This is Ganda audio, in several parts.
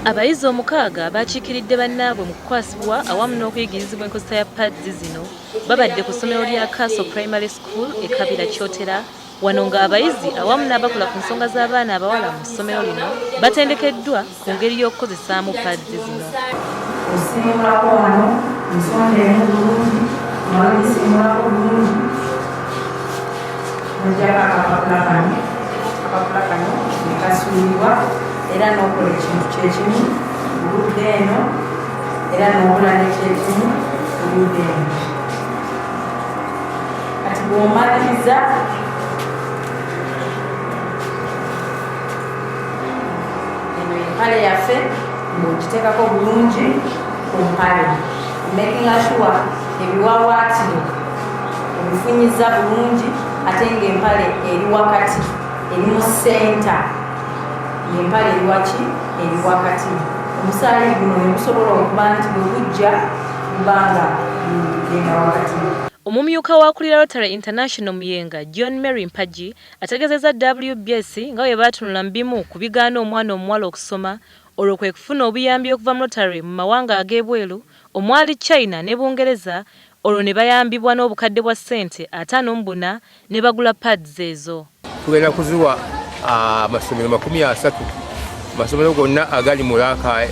Abayizi 6 abakiikiridde bannaabwe mu kukwasibwa awamu n'okuyigirizibwa enkozesa ya pads zino babadde ku ssomero lya Castle Primary School e Kabira Kyotera, wano ng'abayizi awamu n'abakola ku nsonga z'abaana abawala mu ssomero lino batendekeddwa ku ngeri y'okukozesaamu pads zino. Osimulako wano ensonda emu bulungi, omala ogisimulako bulungi, n'oggyako akapapula kano, akapapula kano ne kasuulibwa, era n'okola ekintu kyekimu ku ludda eno, era n'okola nekyekimu ku ludda eno. Kati bw'omaliriza eno empale yaffe ng'ogiteekako bulungi ku mpale, making sure ebiwaawaatiro obifunyiza bulungi, ate ng'empale eri wakati, eri mu center, ng'empale eri waki, eri wakati. Omusaayi guno ne gusobola okuba nti bwe gujja gubanga gugenda wakati. Omumyuka w'akulira Rotary International Muyenga, John Mary Mpagi, ategeezezza WBS nga bwe baatunula mu bimu ku bigaana omwana omuwala okusoma, olwo kwe kufuna obuyambi okuva mu Rotary mu mawanga ag'ebweru omwali China ne Bungereza, olwo ne bayambibwa n'obukadde bwa ssente 54 ne bagula pads ezo. Tugenda kuziwa amasomero 30, amasomero gonna agali mu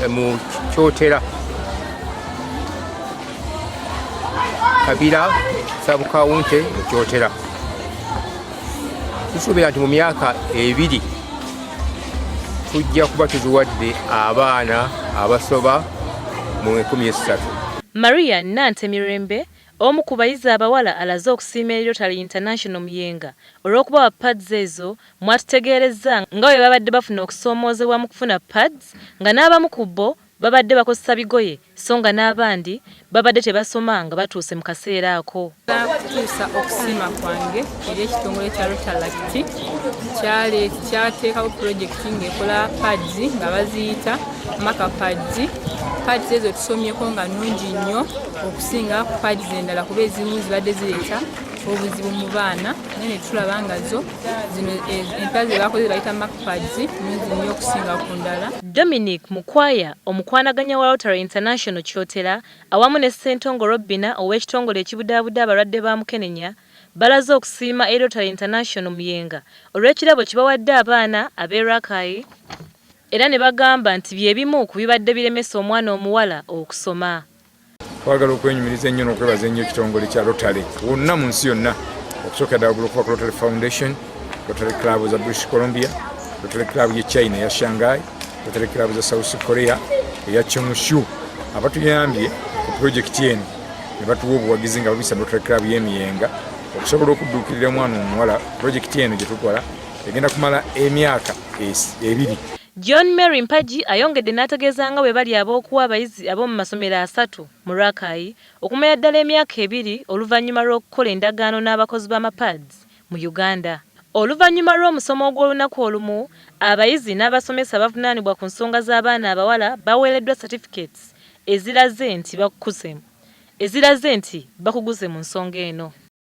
mu Kyotera, Kabira sub-county mu Kyotera. Tusuubira nti mu myaka 2 tujja kuba tuziwadde abaana abasoba mu 13. Maria Nante Mirembe, omu ku bayizi abawala, alaze okusiima eri Rotary International Muyenga olw'okubawa pads ezo, mwatutegeerezza nga bwe babadde bafuna okusoomoozebwa mu kufuna pads, nga n'abamu ku bo babadde bakozesa bigoye, so nga n'abandi babadde tebasoma nga batuuse mu kaseera ako. Kutuusa okusiima kwange eri ekitongole kya Rotaract kyateekawo pulojekiti ng'ekola pads nga baziyita Maka pads. Pads ezo tusomyeko nga nnungi nnyo okusinga ku pads endala, kuba ezimu zibadde zireeta obuzibu mu baana, naye ne tulaba nga zo zino empya ze bakoze bayita Maka pads nnungi nnyo okusinga ku ndala. Dominic Mukwaya, omukwanaganya wa Rotary International Kyotera, awamu ne Ssentongo Robina ow'ekitongole ekibudaabuda abalwadde ba mukenenya, balaze okusiima eri Rotary International Muyenga olw'ekirabo kye bawadde abaana ab'e Rakai, era ne bagamba nti bye bimu ku bibadde biremesa omwana omuwala okusoma. Twagala okwenyumiriza ennyo n'okwebaza ennyo ekitongole kya Rotary wonna mu nsi yonna, okusookera ddala gula okuva ku Rotary Foundation, Rotary Club za British Columbia, Rotary Club ye China eya Shanghai, Rotary Club za South Korea eya Chengshu, abatuyambye ku pulojekiti eno ne batuwa obuwagizi nga babisa Rotary Club y'Emiyenga okusobola okudduukirira omwana omuwala. Pulojekiti eno gye tukola egenda kumala emyaka 2. John Mary Mpagi ayongedde n'ategeeza nga bwe bali ab'okuwa abayizi ab'omu masomero 3 mu Rakai okumala ddala emyaka 2 oluvannyuma lw'okukola endagaano n'abakozi b'amapads mu Uganda. Oluvannyuma lw'omusomo ogw'olunaku olumu, abayizi n'abasomesa abavunaanibwa ku nsonga z'abaana abawala baweereddwa certificates eziraze nti bakuguze mu nsonga eno.